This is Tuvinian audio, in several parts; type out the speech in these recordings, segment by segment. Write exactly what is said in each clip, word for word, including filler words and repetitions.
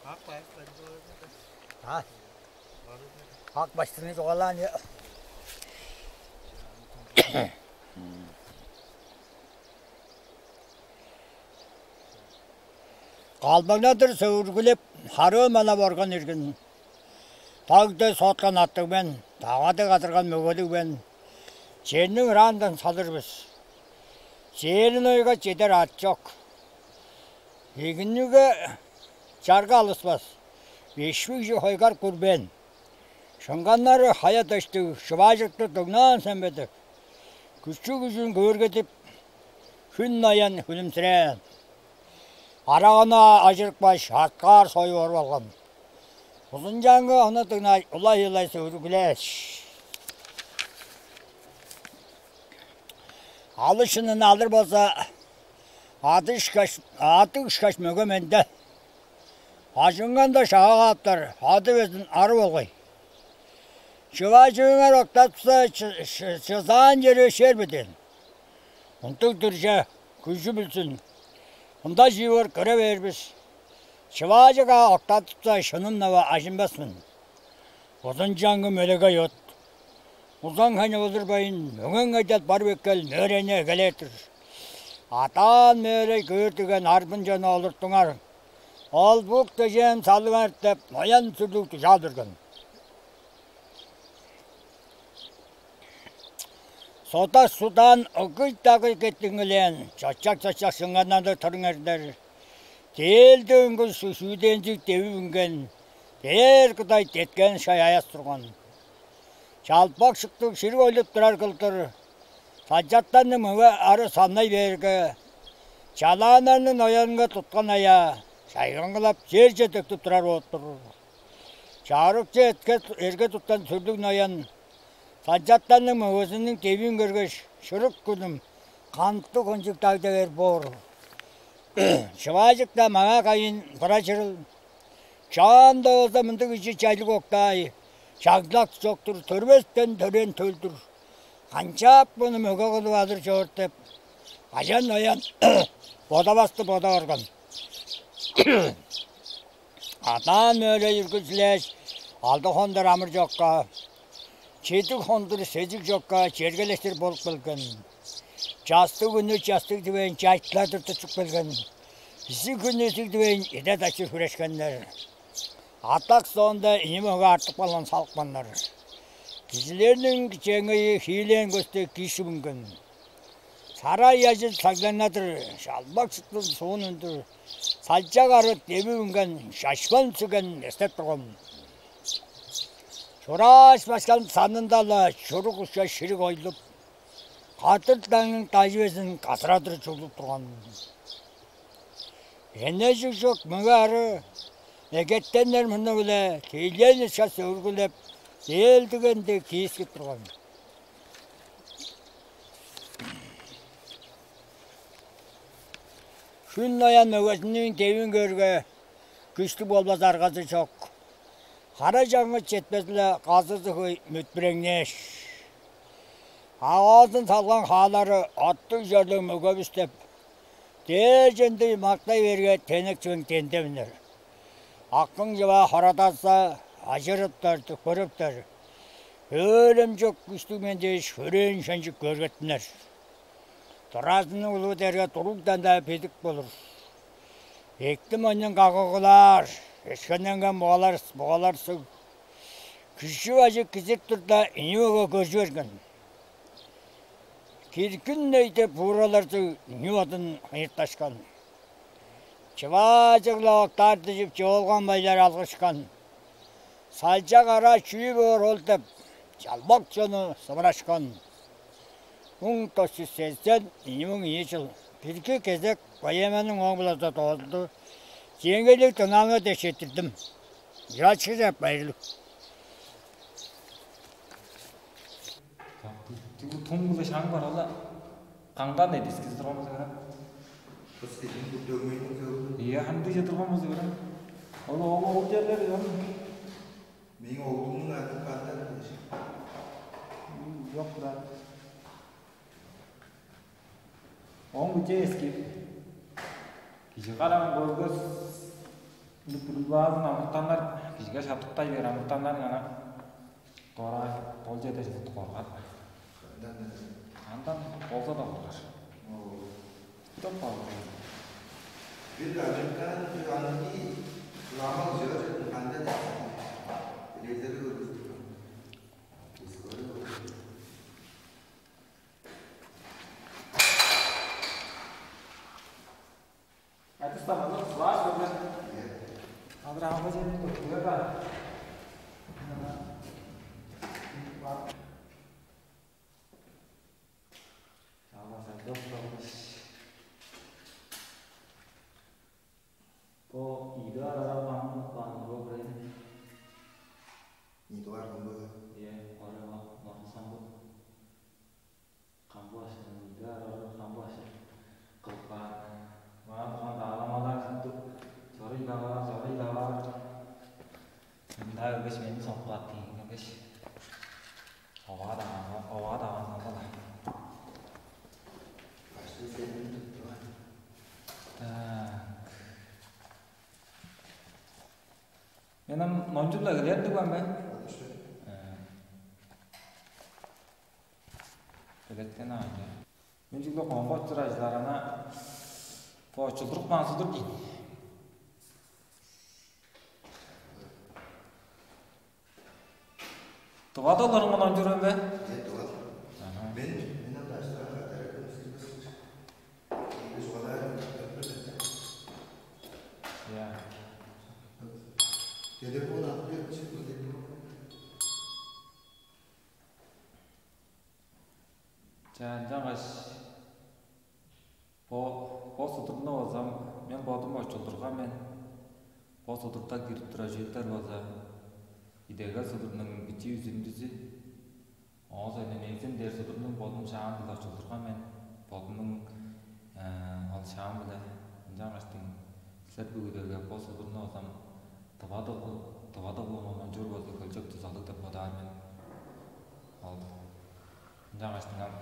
А, ак баштыңны чугаалаан. Калбаңнадыр сөвүргүлеп, харыы манап орган иргин. Дагды соткан аттыг мен, дагады кадырган мөгелиг мен. Черниң ыраандан салыр бис. Черин ойга чедер ат чок. Эгиннүге чарга алыспас. Бешпиг же хойгар күрбээн. Шыңганнары хая дыштыг, шываажыкты дыңнаан сен бе деп, күчү-күжүн көөргедип, хүн ноян хүлүмсүрээн. Арагана ажырыпкаш, арткаар союп оруп алган. Узунчаңгы ону дыңнай, улай-улай сөөргүлээш. Алышынын алыр болза, адышкаш, адыгышкаш мөге менде. Ажыңганда шага кааптар, ады безин ары болгай. Чываажыңар октатса, чы- чы- чызаан чери шер бе дээн. Ындыг дирже күжү билзин. Ында чиивер көре бээр бис. Чываажыга октатыпса, шыным-нава ажынмас мен. Узунчаңгы мөлегей от. Узан ханы олурбайн, мөңең айдал барып эккел, мөөрейни эгелээр-дир. Адаан мөөрей көөр дигген арбын чонну олуртуңар. Ол бук дежээм салыңар деп, ноян сүрлүг дужаал берген. Сода судаан ыгый-дагый кеттиңилээн, чочак-чочак шыңганнаныр турыңар дер. Дээлде үнгүс шүүденчиг девип үнген, бээр кыдай деткен шай аяс турган. Чалбак шыктыг шириг ойлуп турар кылдыр, салчаттарның мөге ары саннай бээрге, чалааннарның ноянынга туткан ая, чайгаңгылап, черже төктүп турар болуп тур. Чаарыкчы этке эрге туткан сүрлүг ноян, салчаттарның мөгезиниң девиин көргеш, шырык күнүм, кантты кончуг дагда бээр боор. Шываажыкта маңаа кайын быра чырыл. Чаанда болза мындыг ижи чайлыг октаай, чагдлак чок-тур, төрбестен төрээн төл-дүр. Канчаап муну мөге кылып алыр чоор деп, ажан-оян бодавасты бодап орган. Адаан мөөрей үргүлчүлээш, алды хондур амыр чокка, чеди хондур сезиг чокка чергелештир болуп келген. Частыг хүннү частыг дивейн чайтыладыр тутчуп келген. Изиг хүннү изиг дивейн эде-дачы хүрешкеннер. Атак соонда ийи мөге артып калган салыпканнар. Кижилерниң кичээңейи хиилээн көстү кииш үнген. Сарай ажыл сагланнадыр, шалбак шыттыр суун үндүр, салчак ары девип үнген шашпан сүген эстеп турган. Чурааш башкан санында-ла чурук ушка шириг ойлуп, кадыр даңның дажы безин казырадыр чуглуп турган. Энежиг чок мөге ары эгеттеннер мурну-биле тейлээн ышка сөвүргүлеп, дээлдигенде киискип турган. Хүн ноян мөгезиниң девин көөрге, күштүг болбас аргазы чок. Кара чаңгыс четпезиле казызы хөй мүтпүреңнээш. Агаазын салган хаалары оттуг чорлуг мөгевис деп, дээженди мактай берге тенек чүвең тендевиннер. Аккың чыва хорадаза, ажырыптар, дүкпүрүптер. Өөремчок күштүг мен дээш, хүрээн шанчып көргеттинер. Туразының улуу дерге туругдан-даа бедик болур. Эктим ойнун кагыгылаар, эшкенненген бугалар, бугаларсыг. Күжү ажык кизип турда, ийи мөге көржү берген. Киргин өйде буураларзыг үнү бодун ыйырташкан. Чываажыглап октаардыжып чоолган байлар алгышкан. Салчак ара чүү боор ол деп, чалбак чону сывырашкан. Муң тос чүс сезен ийи муң ийи чыл бирги кезек поэманың ооң-биле доозулду. Чиеңейлиг дыңнаалыңар дээш четтирдим. Ырачыжап байырлыг. Туу тум кылы шаң бар ала. Каңдан эдискизи турган болза көрем. Бис кижиниң бу дөмейниң сөөлү. Ийе, хандыже турган болза көрем. Ол ол ол жерлер ам. Мээң оглумнуң ады Калдан дээш. Жок да. Он күче эски. Кижи караан көргөс. Ындыг бүрүлбаазын амытаннар кижиге шаптыктай бээр, амытаннарың ана дораай бол чеде чылдык коргар. Андан болза-даа коргар. Чок калган. Бир американ, бир англий ламал жыыр кандай деп билеглери көргүзүп турган. Айтыстамазы кызылаар көрген. Адыр аңгы жерин көттүгер бар. Чааласа дос болуш. Бо ийди арага маңын планын бо бирени. Ийди аргын бо. Е, ора морну самбы. Камбы башкының ийди арага камбы башы кылып каан. Маа турган дааламалар чыттып, чорый даваар, чорый даваар. Мында келгеш мени соңгу катты ийин келгеш. Оваа даган, оваа даган соңгала. Башты сенин туттуган. Так. Мен ам номчуп-ла келер деп ам бе? Э. Белеттен аайы. Мен чүгле коңгот чырайчыларына бо чулдуруп каан судур дейн. Тывада оларыңга номчур мен бе? Нет, вот. Ага. Мен, мен ам даштыран катары көмүскүрбес. Эми чугаалаар. Я. Телефон ап берчи, телефон. Чаа, ынчангаш бо, бо судурну болза, мен бодум очулдурган мен. Бо судурда кирип турар чүүлдер болза, идегел судурнуң бичии үзүндүзү. Оозу эми мегзин дээр судурнуң бодум шаам-биле очулдурган мен. Бодумнуң, э, ол шаам-биле. Ынчангаштың силер бүгүдерге бо судурну болзам, тывадыглы, тывадыглы номчуур болза, хөлчөк дузалыг деп бодаар мен. Ол ынчангаштың ам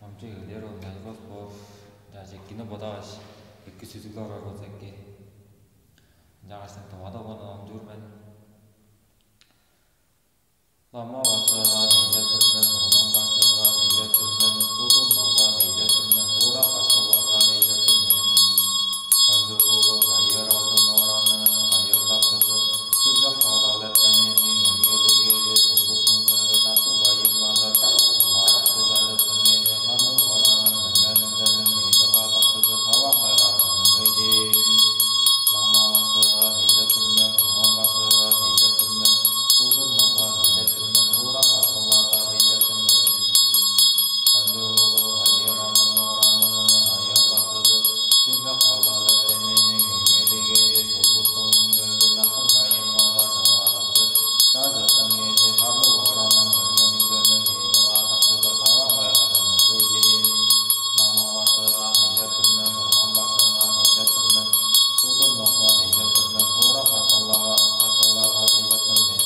номчуй эгелээр ол чажырбас боор. Чаа, чеккини бодаваш, эки сүзүглү орар болза эки. Ынчангаштың тывадыглы номчуур мен. Лама башкыга тейлеп тур мен, Бурган башкыга тейлеп тур мен, Судур номга тейлеп тур мен, Хуурак башкыларга тейлеп тур мен. Кончуг улуг хайыр алдын ораны, хайырлакчызы, Сүржак Талал эртен мени, эргелиг эли, сулдуктуң сөөгүн артып байын базар, Чугаадакчы чажыттың эли, харлыг ораның, эргелиглерниң эди кадакчызы, таван кайгап, Лама башкыга тейлеп тур мен, Бурган башкыга тейлеп тур мен, Судур номга тейлеп тур мен, Хуурак башкыларга тейлеп тур мен. Кончуг улуг хайыр алдын ораны, хайырлакчызы, Сүржак Талал эртен мени, эргелиг эли, сулдуктуң сөөгүн артып байын базар, Чугаадакчы чажыттың эли, харлыг ораның, эргелиглерниң эди кадакчызы, таван кайгап, Лама башкыга тейлеп тур мен, Бурган башкыга тейлеп тур мен, Судур номга тейлеп тур мен, Хуурак башкыларга, башкыларга тейлеп тур мен.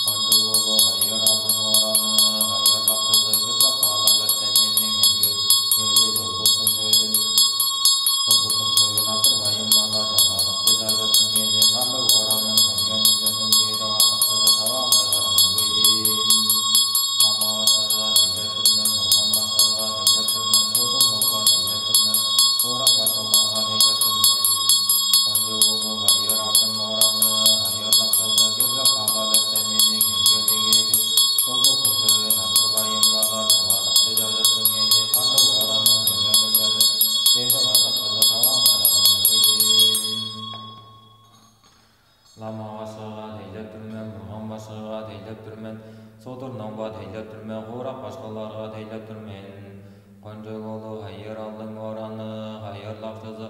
Кончуг улуг хайыр алдын ораны, хайырлакчызы, Сүржак Талал эртен мени, эргелиг эли, сулдуктуң сөөгүн, сулдуктуң сөөгүн артып байын базар, Чугаадакчы чажыттың эли, харлыг ораның, эргелиглерниң эди кадакчызы, таван кайгап, Лама башкыга тейлеп тур мен, Бурган башкыга тейлеп тур мен, Судур номга тейлеп тур мен, Хуурак башкыларга тейлеп тур мен. Кончуг улуг хайыр алдын ораны, хайырлакчызы, Сүржак Талал эртен мени, эргелиг эли, сулдуктуң сөөгүн артып байын базар, Чугаадакчы чажыттың эли, харлыг ораның, эргелиглерниң эди кадакчызы, таван кайгап, Лама башкыга тейлеп тур мен, Бурган башкыга тейлеп тур мен, Судур номга тейлеп тур мен, Хуурак башкыларга тейлеп тур мен. Кончуг улуг хайыр алдын ораны, хайырлакчызы,